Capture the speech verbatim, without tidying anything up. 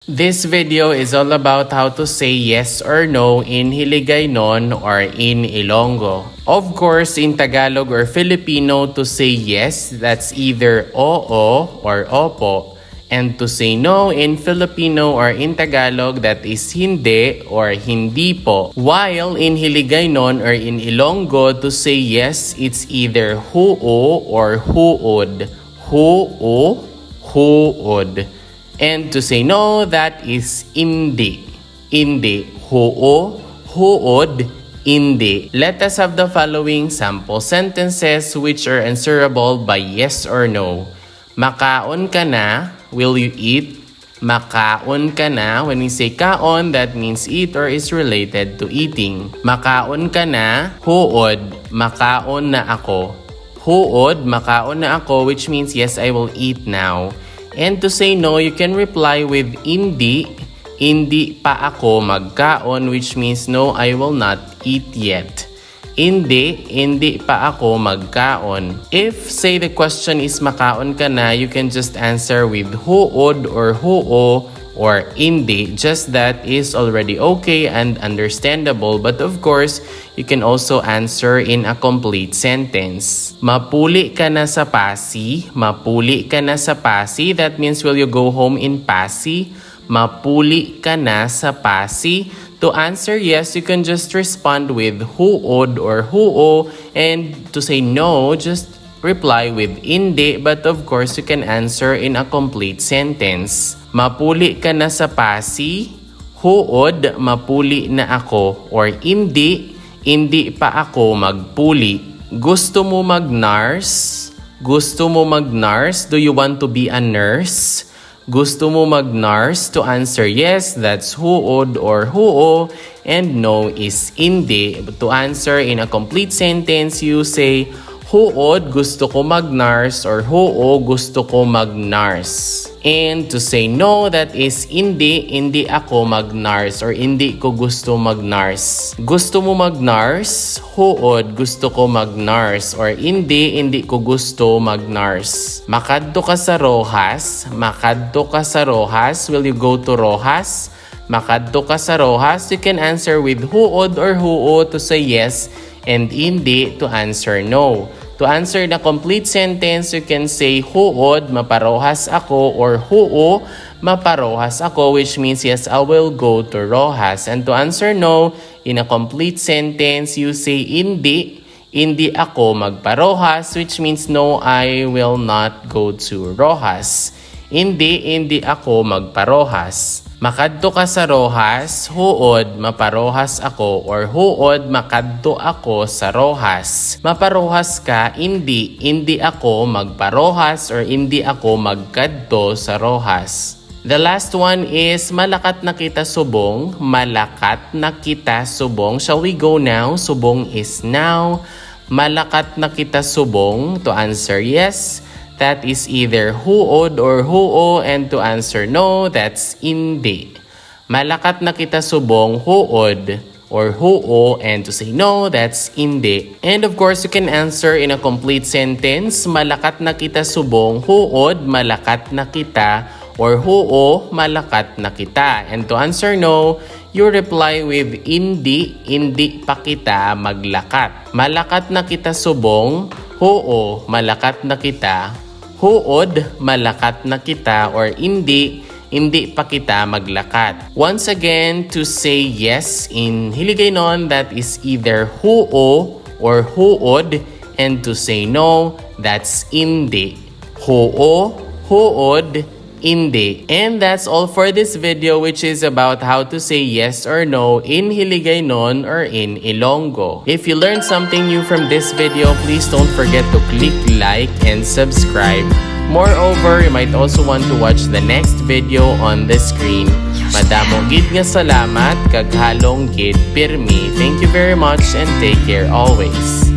This video is all about how to say yes or no in Hiligaynon or in Ilonggo. Of course, in Tagalog or Filipino, to say yes, that's either oo or opo. And to say no in Filipino or in Tagalog, that is hindi or hindi po. While in Hiligaynon or in Ilonggo, to say yes, it's either huo or huod. Huo, huod. And to say no, that is indi. Indi. Huo, huod, indi. Let us have the following sample sentences which are answerable by yes or no. Makaon ka na? Will you eat? Makaon ka na? When we say kaon, that means eat or is related to eating. Makaon ka na? Huod, makaon na ako. Huod, makaon na ako, which means yes, I will eat now. And to say no, you can reply with indi, indi pa ako magkaon, which means no, I will not eat yet. Indi, indi pa ako magkaon. If, say, the question is makaon ka na, you can just answer with huod or huo or indi. Just that is already okay and understandable. But of course, you can also answer in a complete sentence. Mapuli ka na sa Pasi? Mapuli ka na sa Pasi? That means, will you go home in Pasi? Mapuli ka na sa Pasi? To answer yes, you can just respond with huod or huo, and to say no, just reply with indi, but of course, you can answer in a complete sentence. Mapuli ka na sa Pasi? Huod, mapuli na ako. Or indi, indi pa ako magpuli. Gusto mo mag-nurse? Gusto mo mag-nurse? Do you want to be a nurse? Gusto mo mag-nurse? To answer yes, that's huod or huo, and no is indi. But to answer in a complete sentence, you say, huod, gusto ko mag-nurse, or huo, gusto ko mag-nurse. And to say no, that is indi, indi ako mag-nurse, or indi ko gusto mag-nurse. Gusto mo mag-nurse? Huod, gusto ko mag-nurse, or indi, indi ko gusto mag-nurse. Makadto ka sa Roxas? Makadto ka sa Roxas? Will you go to Roxas? Makadto ka sa Roxas? You can answer with huod or huo to say yes, and indi to answer no. To answer the complete sentence, you can say, huod, mapa-Roxas ako, or huo, mapa-Roxas ako, which means yes, I will go to Roxas. And to answer no, in a complete sentence, you say, indi, indi ako magpa-Roxas, which means no, I will not go to Roxas. Indi, indi ako magpa-Roxas. Makadto ka sa Roxas? Huod, mapa-Roxas ako, or huod, makadto ako sa Roxas. Mapa-Roxas ka? Indi, indi ako magpa-Roxas, or indi ako magkadto sa Roxas. The last one is malakat na kita subong. Malakat na kita subong. Shall we go now? Subong is now. Malakat na kita subong. To answer yes, that is either huod or huo, and to answer no, that's indi. Malakat na kita subong huod or huo, and to say no, that's indi. And of course, you can answer in a complete sentence, malakat na kita subong huod, malakat na kita, or huo, malakat na kita. And to answer no, you reply with indi, indi pa kita maglakat. Malakat na kita subong huo, malakat na kita. Huod, malakat na kita, or indi, indi pa kita maglakat. Once again, to say yes in Hiligaynon, that is either huo or huod, and to say no, that's indi. Huo, huod, indi. And that's all for this video, which is about how to say yes or no in Hiligaynon or in Ilonggo. If you learned something new from this video, please don't forget to click like and subscribe. Moreover, you might also want to watch the next video on the screen. Madamo gid nga salamat, kag halong gid pirmi. Thank you very much and take care always.